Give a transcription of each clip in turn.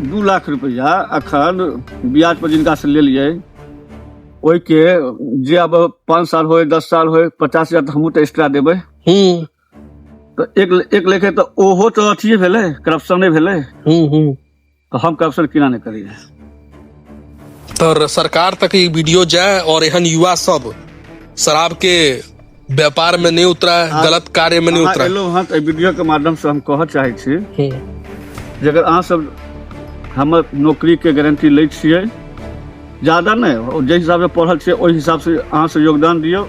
2 लाख रुपैआ अखन ब्याज पर जिनका से लेलियै, ओहिके जे आब 5 साल होय, 10 साल होय, 50,000 तऽ हमहूँ तऽ एक्स्ट्रा देबै। तऽ एक एक लेखे तऽ ओहो तऽ अथिये भेलै, करप्शने भेलै। हम्म हम्म तऽ हम करप्शन केना नहि करियै? तऽ सरकार तक ई वीडियो जाय और एहन युवा सब शराब के व्यापार में नहीं उतरा, गलत कार्य में नहीं अहाँ उतरा। एलहुँ हँ तऽ एहि वीडियो के माध्यम से हम कहऽ चाहै छी जे अगर अहाँ सब हमर नौकरीके गारंटी लै छियै, ज्यादा नहि, ओ जाहि हिसाबसँ पढ़ल छियै ओहि हिसाबसँ अहाँ सब योगदान दियौ,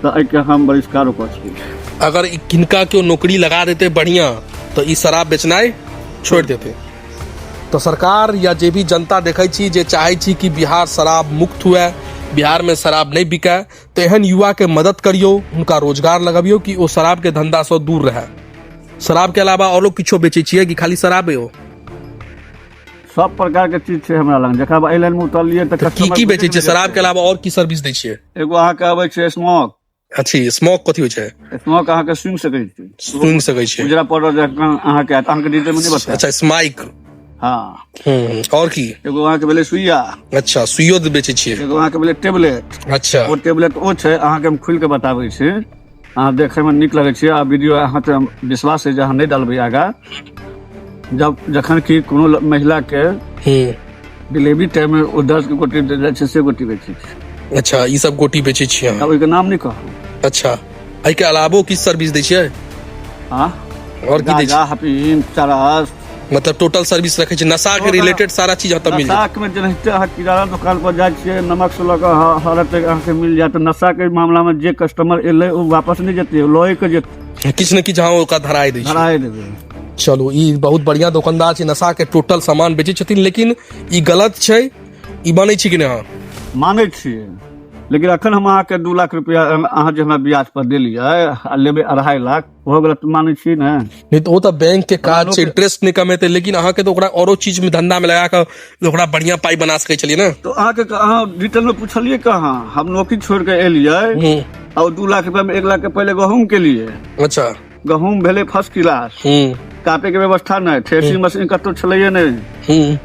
तऽ एहिके हम बहिष्कारो कऽ सकै छी। अगर ई किनका केओ नौकरी लगा देते बढ़िया, तऽ ई शराब बेचनाइ छोड़ि देते। तऽ सरकार या जे भी जनता देखै छी, जे चाहै छी कि बिहार शराब मुक्त हुए, बिहारमे शराब नहि बिकाय, तऽ एहन युवाके मदद करियौ, हुनका रोजगार लगबियौ कि ओ शराबके धंधासँ दूर रहए। शराबके अलावा औरो किछो बेचै छियै कि खाली शराबे हो? सब प्रकार के चीज छै हमरा लग। जखन एहि लाइन मे उतरलियै तऽ की customer की बेचै बुझि छियै? शराब के गेलै। अलावा और की सर्विस दै छियै? एगो अहाँके अबै छै स्मोक। अच्छी, स्मोक कथी होइ छै? स्मोक अहाँके सुनि सकै छी। सुनि सकै छियै। उजरा पाउडर जकाँ अहाँके आयत, अहाँके डिटेल मे नहि बतायब। अच्छा, स्माइक। हँ। और की? एगो अहाँके भेलै सुइया। अच्छा, सुइयो बेचै छियै? एगो अहाँके भेलै टेबलेट। ओ टेबलेट ओ छै, अहाँके हम खोलि के बताबै छी। अहाँ देखैमे नीक लगै छै आ वीडियो अहाँ तऽ विश्वास है जे अहाँ नहि डालबै आगाँ। जब जखन कि कोनो महिलाके डिलीवरी टाइममे ओ दर्दके गोटी देल जाइ छै, से गोटी बेचै छै। अच्छा, ई सब गोटी बेचै छियै अहाँ? आब ओहिके नाम नहि कहू। अच्छा, एहिके अलावो की सर्विस दै छियै? हाँ। और की दै गांजा, छियै? हफीम, चरस। मतलब टोटल सर्विस रखै छियै, नशा के रिलेटेड सारा चीज ओतऽ मिल जायत। नशाके मे जेनाहिते अहाँ किराना दोकान पर जाइ छियै, नमक से लऽ कऽ हर तक अहाँके मिल जायत। नशाके मामलामे जे कस्टमर एलै, ओ वापस नहि जेतै, ओ लए के जेतै। किछु ने किछु अहाँ ओकरा धराए दै छियै। धराए देबै। चलू, ई बहुत बढ़िया दोकानदार छै, नशा के टोटल सामान बेचै छथिन, लेकिन ई गलत छै, ई मानै छी कि नहि अहाँ? मानै छियै, लेकिन अखन हम अहाँके 2 लाख रुपया अहाँ जे हमरा ब्याज पर देलियै आ लेबै 2.5 लाख, ओहो गलत मानै छी ने? नहि तऽ ओ तऽ बैंक के काज छै, इंटरेस्ट नहि कमेतै, लेकिन अहाँके तऽ ओकरा औरो चीज में धंधा में लगा कऽ ओकरा बढ़िया पाई बना सकै छलियै ने। तऽ अहाँके अहाँ डिटेल में पुछलियै कहाँ? हम नौकरी छोड़ के एलियै आ ओ 2 लाख रुपया में 1 लाख के पहिले गहूम के लिए। गहूम भेलै फर्स्ट क्लास। काटे के व्यवस्था नहि, थ्रेसिंग मशीन कतौ छलैये नहि।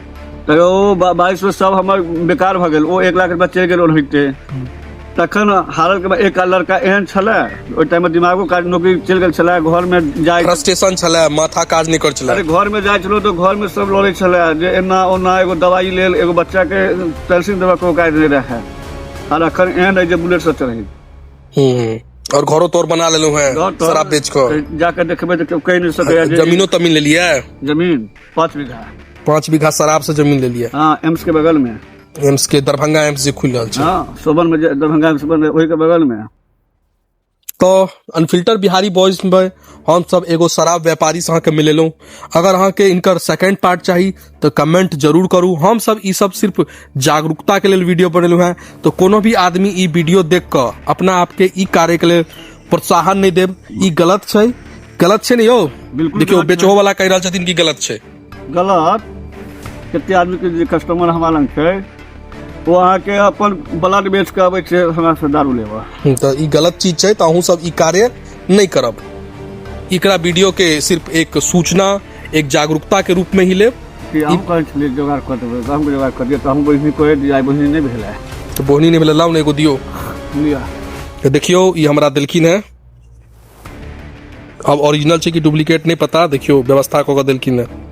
तऽ ओ बारिश में सब हमर बेकार भऽ गेल। ओ 1 लाख रुपया चलि गेल ओनाहिते। तखन हारल के बाद एक लड़का एहन छलै, ओहि टाइम में दिमागो काज, नौकरी चलि गेल छलै, घर में जाय फ्रस्ट्रेशन छलै, माथा काज नहि कर छलै। अरे, घर में जाइ छलहुँ तऽ घर में सब लड़ै छलै जे एना ओना। एगो दवाई लेल, एगो बच्चा के पेंसिल देबऽ के औकात नहि रहै। आर अखन एहन है जे बुलेट से चढ़ै। और घरो तोर बना लेलहुँ हैं शराब बेच कऽ? जाके देखबै तऽ केओ कहि नहि सकैया जे जमीनो तमीन लेलियै? जमीन 5 बीघा। 5 बीघा शराब से जमीन लेलियै? हाँ, एम्स के बगल में। एम्स के, दरभंगा एम्स जे खुलि रहल छै? हाँ, शोभन में जे दरभंगा एम्स बन, ओहि के बगल में। तऽ अनफिल्टर बिहारी बॉयज में हम सब एगो शराब व्यापारी से अहाँके मिलेलहुँ। अगर अहाँके इनकर सेकेंड पार्ट चाही तऽ कमेंट जरूर करू। हम सब ई सब सिर्फ जागरूकता के लेल वीडियो बनेलहुँ हैं, तऽ कोनो भी आदमी ई वीडियो देख कऽ अपना आपके ई कार्य के लेल प्रोत्साहन नहि देब। ई गलत छै, गलत छै ने यौ? बिल्कुल। देखियौ, गलत छै। बेचहो वाला कहि रहल छथिन कि गलत छै। गलत। कते आदमी के जे कस्टमर हमरा लग छै, ओ अहाँके अपन ब्लड बेच के अबै छै हमरा से दारू लेबऽ। तऽ ई गलत चीज छै, तऽ अहूँ सब ई कार्य नहि करब। एकरा वीडियो के सिर्फ एक सूचना, एक जागरूकता के रूप में ही लेब। कि अहूँ कहै छलियै जोगाड़ कऽ देबै, तऽ अहूँके जोगाड़ कऽ दिअ, तऽ अहूँ बहिनी कहि दिअ, आइ बहिनी नहि भेलै। तऽ बोहनी नहि भेलै, लाउ ने एगो दियौ। लिअ। तऽ देखियौ, ई हमरा देलखिन हेँ। अब ओरिजिनल छै कि डुप्लीकेट नहि पता। देखियौ, व्यवस्था कऽ कऽ देलखिन हेँ।